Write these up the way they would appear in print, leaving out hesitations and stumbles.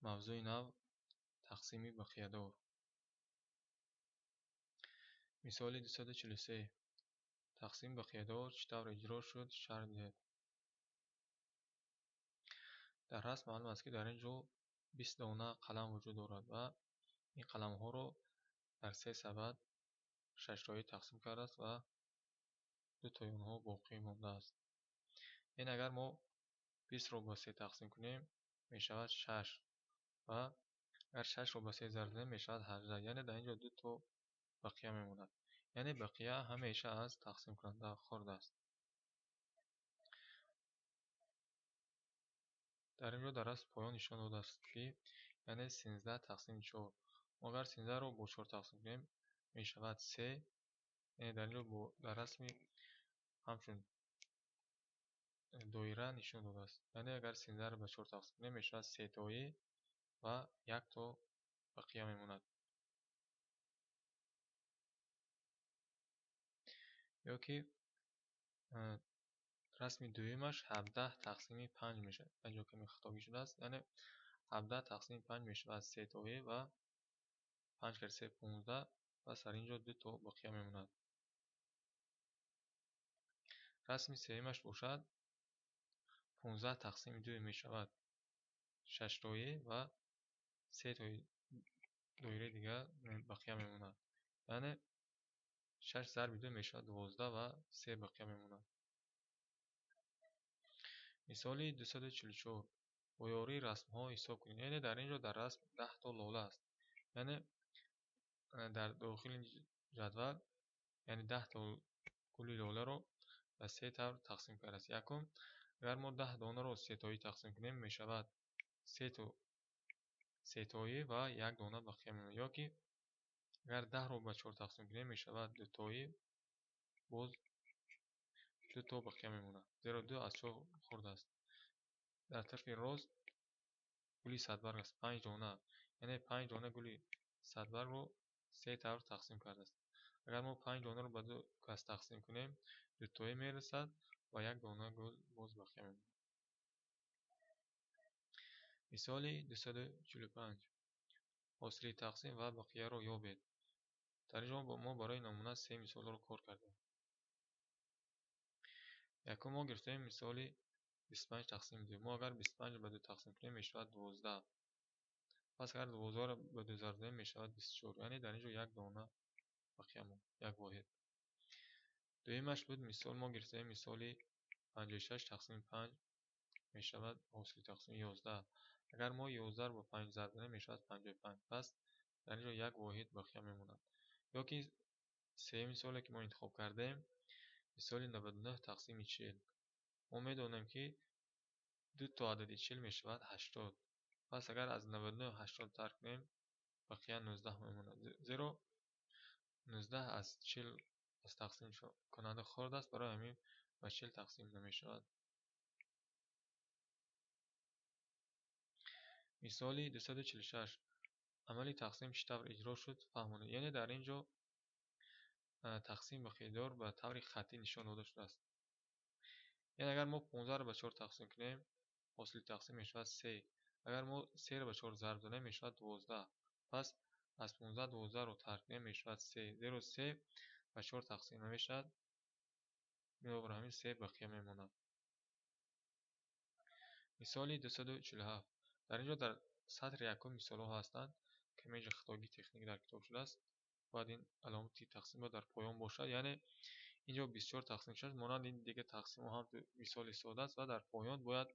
Мавзӯи нав: тақсими бақиядор. Мисоли 243. Тақсими бақиядор чӣ тавр иҷро шуд, шарҳ диҳед. Дар расм маълум аст, ки дар ин ҷо 20 дона қалам вуҷуд дорад ва ин қаламҳоро дар се сабад шаштоӣ тақсим кардааст ва дутои онҳо боқӣ мондааст. Яъне агар мо 20-ро ба се тақсим кунем, мешавад 6 ва агар 6-ро ба се зарб занем, мешавад 18. Яъне дар ин ҷо ду то бақия мемонад. Яъне бақия ҳамеша аз тақсимкунанда хурд аст. Дар ин ҷо дар расм поён нишон додааст, ки яъне 13 тақсими 4. Мо агар 13-ро бо 4 тақсим кунем, мешавад 3. Яъне дар ин ҷо дар расми ҳамчун доира нишон додааст. Яъне агар 13-ро ба 4 тақсим кунем, мешавад сетоӣ ва як то бақия мемонад. Ё ки расми дуюмаш 17 тақсими 5 мешавад. Дар ҷо каме хатогӣ шудааст. Яъне 17 тақсими 5 мешавад сетоӣ ва 5 кар 3 15, пас дар ин ҷо ду то бақия мемонад. Расми сеюмаш бошад 15 тақсими 2 мешавад шаштоӣ ва сетои доираи дигар бақия мемонад. Яъне 6 зарби 2 мешавад 12 ва 3 бақия мемонад. Мисоли 244. Бо ёрии расмҳо ҳисоб кунед. Яъне дар ин ҷо дар расм 10 то лола аст. Яъне дар дохили ҷадвал, яъне 10 то гули лоларо ба се тавр тақсим кардааст. Якум, агар мо 10 донаро сетоӣ тақсим кунем, мешавад сетоӣ ва як дона бақия мемонад. Ё ки агар 10-ро ба 4 тақсим кунем, мешавад дутоӣ, боз ду то бақия мемонад, зеро 2 аз 4 хурд аст. Дар тарафи рост гули садбарг аст, 5 дона. Яъне 5 дона гули садбаргро се тавр тақсим кардааст. Агар мо 5 донаро ба ду кас тақсим кунем, дутоӣ мерасад ва як дона гул боз бақия мемонад. Мисоли 245. Ҳосили тақсим ва бақияро ёбед. Дар ин ҷо мо барои намуна се мисолро кор кардем. Якум, мо гирифтем мисоли 25 тақсими 2. Мо агар 25-ро ба 2 тақсим кунем, мешавад 12. Пас агар 12-ро ба 2 зарб занем, мешавад 24. Яъне дар ин ҷо як дона бақия монд, як воҳид. Дуюмаш буд мисол, мо гирифтем мисоли 56 тақсими 5 мешавад ҳосили тақсими 11. Агар мо 11-ро ба 5 зарб занем, мешавад 55. Пас дар ин ҷо як воҳид бақия мемонад. Ё ки сеюм мисоле ки мо интихоб кардем, мисоли 99 тақсими 40. Мо медонем, ки ду то адади 40 мешавад 80. Пас агар аз 99 80 тарк кунем, бақия 19 мемонад. Зеро 19 аз 40 аз тақсимкунанда хурд аст, барои ҳамин ба 40 тақсим намешавад. Мисоли 246. Амали тақсим чӣ тавр иҷро шуд, фаҳмонед. Яъне дар ин ҷо тақсим бақиядор ба таври хаттӣ нишон дода шудааст. Яъне агар мо 15-ро ба 4 тақсим кунем, ҳосили тақсим мешавад 3. Агар мо 3-ро ба 4 зарб занем, мешавад 12. Пас аз 15 12-ро тарк кунем, мешавад 3. Зеро 3 ба 4 тақсим намешавад, бинобар ҳамин 3 бақия мемонад. Мисоли 247. Дар ин ҷо дар сатри якум мисолҳо ҳастанд. Каме ҷо хатогии техникӣ дар китоб шудааст. Бояд ин аломати тақсим дар поён бошад. Яъне ин ҷо 24 тақсим 6, монанди ин дигар тақсимҳо ҳам мисоли сода аст ва дар поён бояд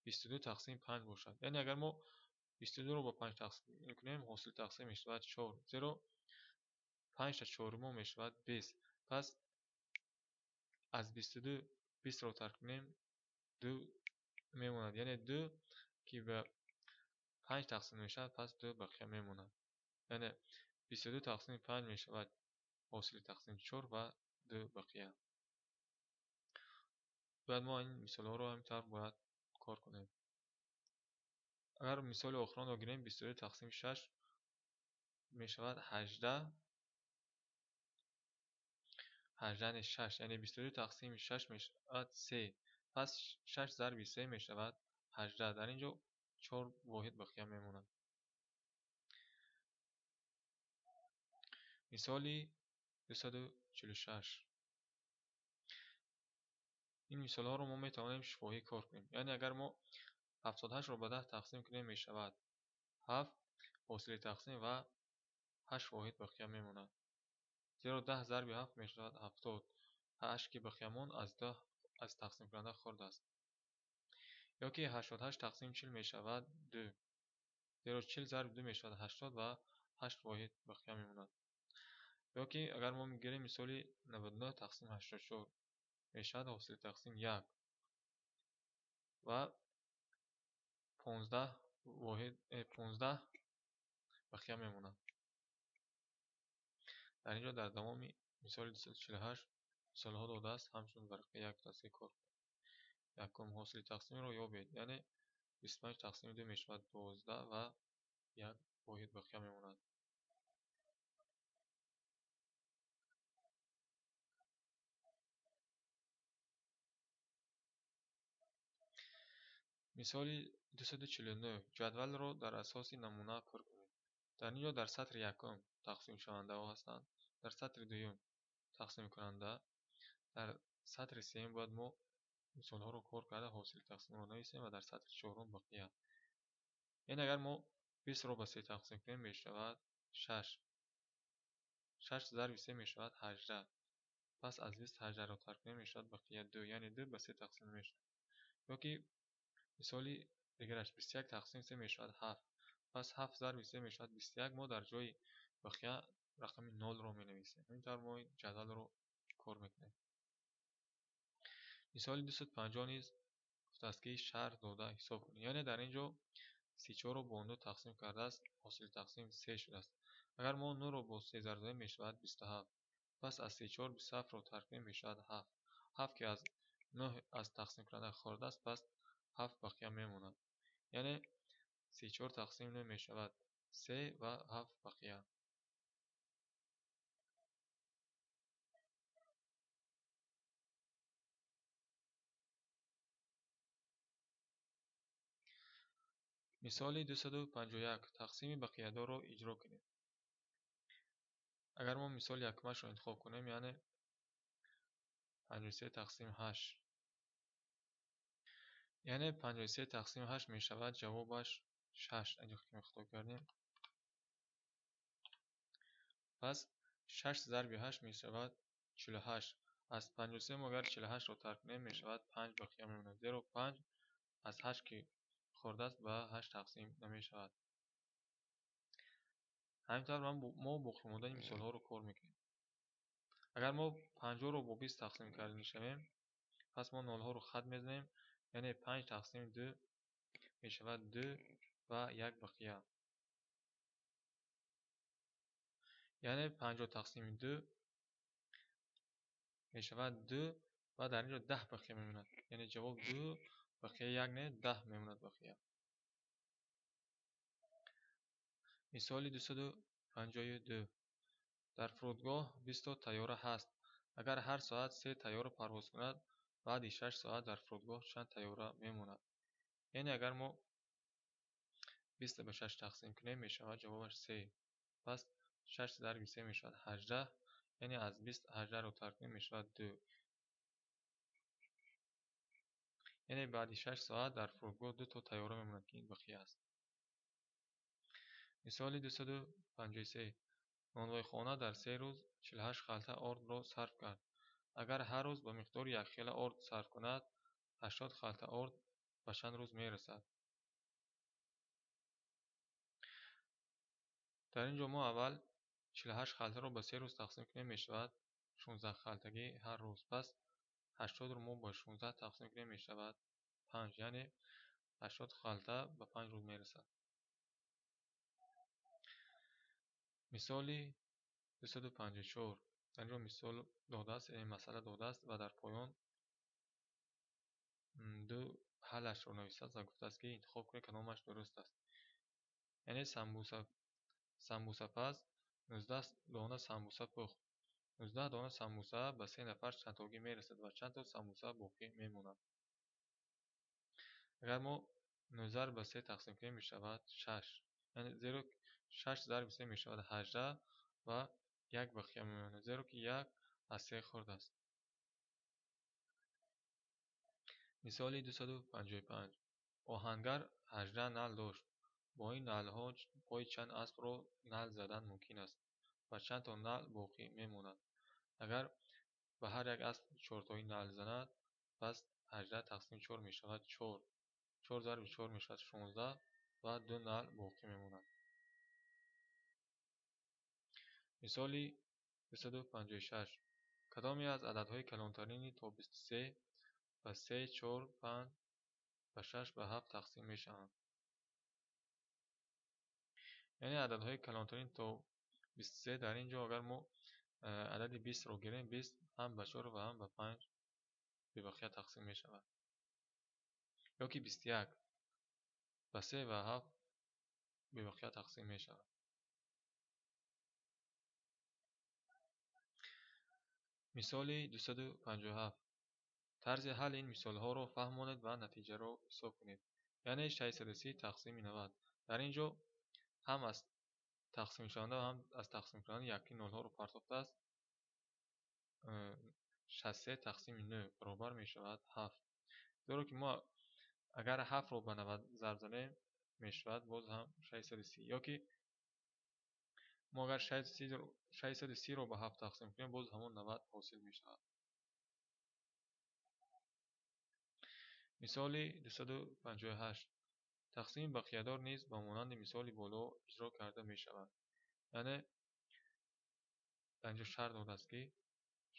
22 тақсим 5 бошад. Яъне агар мо 22-ро ба 5 тақсим кунем, ҳосили тақсим мешавад 4. Зеро 5 та чорумо мешавад 20. Пас аз 22 20-ро тарк кунем, 2 мемонад. Яъне 2 ки ба 5 тақсим мешавад, пас 2 бақия мемонад. Яъне 22 тақсими 5 мешавад ҳосили тақсим 4 ва 2 бақия. Бояд мо ин мисолҳоро ҳамин тавр бояд кор кунем. Агар мисоли охиронро гирем, 22 тақсими 6 мешавад 18. 18 не 6, яъне 22 тақсими 6 мешавад 3. Пас 6 зарби 3 мешавад 18. Дар ин ҷо 4 воҳид боқия мемонад. Мисоли 246. Ин мисолҳоро мо метавонем шифоҳӣ кор кунем. Яъне агар мо 78-ро ба 10 тақсим кунем, мешавад 7 ҳосили тақсим ва 8 воҳид боқия мемонад. Зеро 10 зарби 7 мешавад 70. 8 ки боқия монд аз 10 аз тақсимкунанда хурд аст. Ё ки 88 тақсим 40 мешавад 2. Зеро 40 зарби 2 мешавад 80 ва 8 воҳид боқия мемонад. Ё ки агар мо мегирем мисоли 99 тақсим 84 мешавад ҳосили тақсим 1 ва 15 воҳид 15 боқия мемонад. Дар инҷо дар давоми мисоли 248 мисолҳо додааст, ҳамчун варақаи 1 аст ки кор кунед. Якум ҳосили тақсимро ёбед, яъне 25 тақсими 2 мешавад 12 ва 1 воҳид боқия мемонад. Мисоли 249. Ҷадвалро дар асоси намуна пур кунед. Дар инҷо дар сатри якум тақсимшавандаҳо ҳастанд, дар сатри дуюм тақсимкунанда, дар сатри сеюм бояд мо мисолҳоро кор карда ҳосили тақсимро нависем ва дар сатри чорум боқия. Яъне агар мо 20-ро ба 3 тақсим кунем, мешавад 6. 6 зарби 3 мешавад 18. Пас аз 20 18-ро тарк кунем, мешавад боқия 2, яъне 2 ба 3 тақсим мешавад. Ё ки мисоли дигараш 21 тақсим 3 мешавад 7. Пас 7 зарби 3 мешавад 21. Мо дар ҷои боқия рақами 0-ро менависем. Ҳамин тавр мо ин ҷадвалро кор мекунем. Мисоли 250 низ гуфтааст ки шарҳ дода ҳисоб кунед. Яъне дар ин ҷо 34-ро бо 9 тақсим кардааст, ҳосили тақсим 3 шудааст. Агар мо 9-ро бо 3 зарб занем, мешавад 27. Пас аз 34 27-ро тарк кунем, мешавад 7. 7 ки аз 9 аз тақсимкунанда хурд аст, пас 7 боқия мемонад. Яъне 34 тақсим 9 мешавад 3 ва 7 боқия. Мисоли 251. Тақсими бақиядорро иҷро кунед. Агар мо мисоли якумашро интихоб кунем, яъне 53 тақсим 8. Яъне 53 тақсим 8 мешавад ҷавобаш 6. Инҷо ки хато кардем. Пас 6 зарби 8 мешавад 48. Аз 53 мо агар 48-ро тарк кунем, мешавад 5 боқия мемонад. Зеро 5 аз 8 ки хурд аст, ба 8 тақсим намешавад. Ҳамин тавр мо боқимондани мисолҳоро кор мекунем. Агар мо 50-ро бо 20 тақсим карда шавем, пас мо нолҳоро хат мезанем, яъне 5 тақсим 2 мешавад 2 ва 1 боқия. Яъне 50 тақсим 2 мешавад 2 ва дар инҷо 10 боқия мемонад. Яъне ҷавоб 2 боқия 1 не, 10 мемонад боқия. Мисоли 252. Дар фурудгоҳ 20 то тайёра ҳаст. Агар ҳар соат 3 тайёра парвоз кунад, баъди 6 соат дар фурудгоҳ чанд тайёра мемонад? Яъне агар мо 20 ба 6 тақсим кунем, мешавад ҷавобаш 3. Пас 6 зарби 3 мешавад 18. Яъне аз 20 18-ро тарк кунем, мешавад 2. Яъне баъди 6 соат дар фурудгоҳ 2 то тайёра мемонад, ки ин боқия аст. Мисоли 253. Нонвойхона дар 3 рӯз 48 халта ордро сарф кард. Агар ҳар рӯз ба миқдори якхела орд сарф кунад, 80 халта орд ба чанд рӯз мерасад? Дар ин ҷо мо аввал 48 халтаро ба 3 рӯз тақсим кунем, мешавад 16 халтагӣ ҳар рӯз. Пас 80-ро мо ба 16 тақсим кунем, мешавад 5, яъне 80 халта ба 5 рӯз мерасад. Мисоли 254. Дар ин ҷо мисол додааст, яъне масъала додааст ва дар поён ду ҳаллашро нависааст ва гуфтааст ки интихоб кунед кадомаш дуруст аст. Яъне самбусапаз 19 дона самбуса пухт. 19 дона самбуса ба 3 нафар чандтогӣ мерасад ва чанд то самбуса боқӣ мемонад. Агар мо 9 зарб ба 3 тақсим кунем мешавад 6. Яъне зеро 6 зарби 3 мешавад 18 ва 1 бақия мемонад, зеро ки 1 аз 3 хурд аст. Мисоли 255. Оҳангар 18 нал дошт. Бо ин налҳо пои чанд аспро нал задан мумкин аст ва чанд то нал боқӣ мемонад. Агар ба ҳар як асп чортои нал занад, пас 18 тақсими 4 мешавад 4. 4 зарби 4 мешавад 16 ва 2 нал боқӣ мемонад. Мисоли 256. Кадоме аз ададҳои калонтарини то 23 ба 3, 4, 5, ба 6, ба 7 тақсим мешаванд? Яъне ададҳои калонтарин то 23 дар ин ҷо агар мо адади 20-ро гирем, 20 ҳам ба 4 ва ҳам ба 5 бебақия тақсим мешавад. Ё ки 21 ба 3 ва 7 бебақия тақсим мешавад. Мисоли 257. Тарзи ҳалли ин мисолҳоро фаҳмонед ва натиҷаро ҳисоб кунед. Яъне 630 тақсими 90. Дар ин ҷо ҳам аз тақсимшаванда ва ҳам аз тақсимкунанда якӣ нолҳоро партофтааст. 63 тақсими 9 баробар мешавад 7. Зеро ки мо агар 7-ро ба 90 зарб занем, мешавад боз ҳам 630. Ё ки мо агар 630-ро ба 7 тақсим кунем, боз ҳамон 90 ҳосил мешавад. Мисоли 258. Тақсими бақиядор низ ба монанди мисоли боло иҷро карда мешавад. Яъне дар инҷо шарт додааст, ки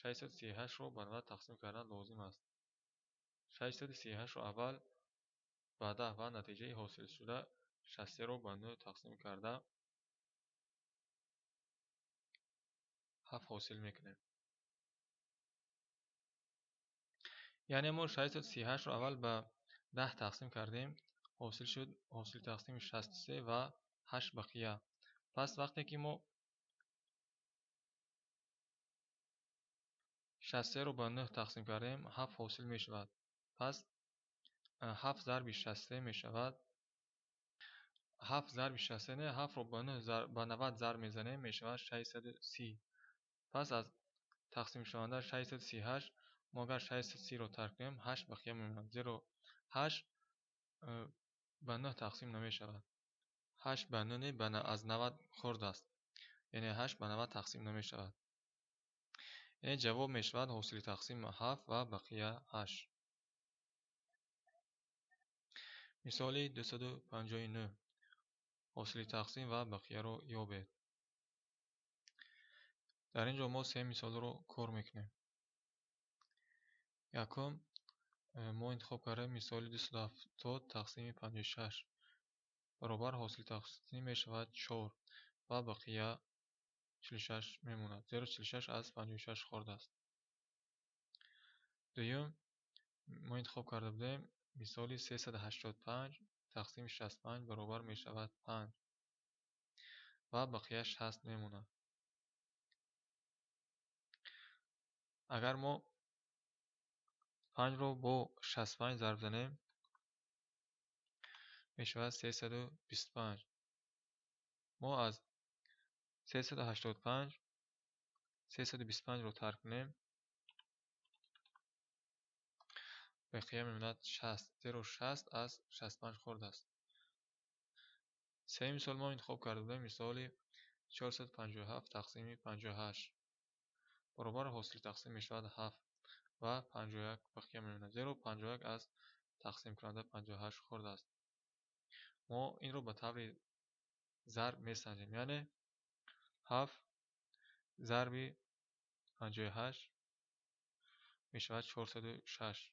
638-ро ба 90 тақсим кардан лозим аст. 638-ро аввал ба 10 ва натиҷаи ҳосилшуда 63-ро ба 9 тақсим карда 7 ҳосил мекунем. Яъне мо 638-ро аввал ба 10 тақсим кардем, ҳосил шуд ҳосили тақсими 63 ва 8 бақия. Пас вақте ки мо 63-ро ба 9 тақсим кардем, 7 ҳосил мешавад. Пас 7 зарби 63 мешавад 7 зарби 63, не, 7-ро ба 9 ба 90 зарб мезанем, мешавад 630. Пас аз тақсимшаванда 638 мо агар 630-ро тарк кунем, 8 бақия мемонад, зеро 8 ба 9 тақсим намешавад. 8 ба 9 не, аз 90 хурд аст. Яъне 8 ба 90 тақсим намешавад. Яъне ҷавоб мешавад ҳосили тақсим 7 ва бақия 8. Мисоли 259. Ҳосили тақсим ва бақияро ёбед. Дар ин ҷо мо се мисолро кор мекунем. Якум, мо интихоб кардем мисоли 270 тақсими 56 баробар ҳосили тақсим мешавад 4 ва бақия 46 мемонад, зеро 46 аз 56 хурд аст. Дуюм, мо интихоб карда будем мисоли 385 тақсими 65 баробар мешавад 5 ва бақия 60 мемонад. Агар мо 5-ро бо 65 зарб занем, мешавад 325. Мо аз 385 325-ро тарк кунем, бақия мемонад 60, зеро 60 аз 65 хурд аст. Сеюм мисол мо интихоб карда будем мисоли 457 тақсими 58 баробар ҳосили тақсим мешавад 7 ва 51 бақия мемонад, зеро 51 аз тақсимкунанда 58 хурд аст. Мо инро ба таври зарб месанҷем, яъне 7 зарби 58 мешавад 406.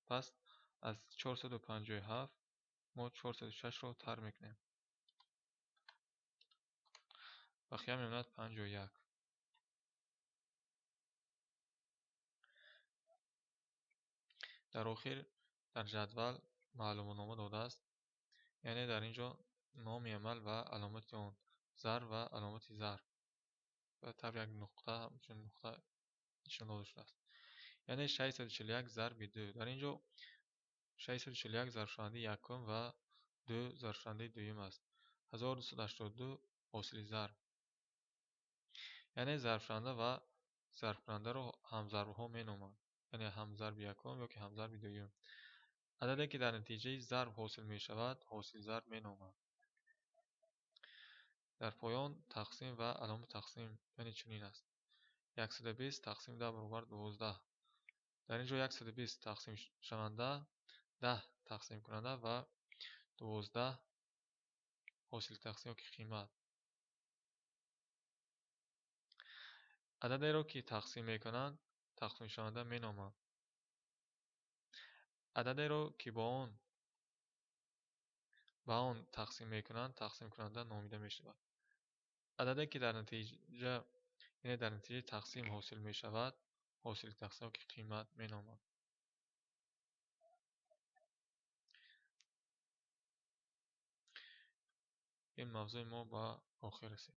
Пас аз 457 мо 406-ро тар мекунем. Бақия мемонад 51. Дар охир дар ҷадвал маълумотнома додааст, яъне дар ин ҷо номи амал ва аломати он, зарб ва аломати зарб ба таври як нуқта, ҳамчун нуқта нишон дода шудааст. Яъне 641 зарби 2. Дар ин ҷо 641 зарбшавандаи якум ва Ду зарбшавандаи дуюм аст. 1282 ҳосили зарб. Яъне зарбшаванда ва зарбкунандаро ҳамзарбҳо меноманд. Яъне ҳамзарби якум ё ки ҳамзарби дуюм. Ададе ки дар натиҷаи зарб ҳосил мешавад, ҳосили зарб меноманд. Дар поён тақсим ва аломати тақсим, яъне чунин аст. 120 тақсим 10 баробар 12. Дар ин ҷо 120 тақсимшаванда, 10 тақсимкунанда ва 12 ҳосили тақсим ё ки қимат. Ададеро ки тақсим мекунанд, тақсимшаванда меноманд. Ададеро ки ба он тақсим мекунанд, тақсимкунанда номида мешавад. Ададе ки дар натиҷа, яъне дар натиҷаи тақсим ҳосил мешавад, ҳосили тақсим ё ки қимат меноманд. Ин мавзӯи мо ба охир расид.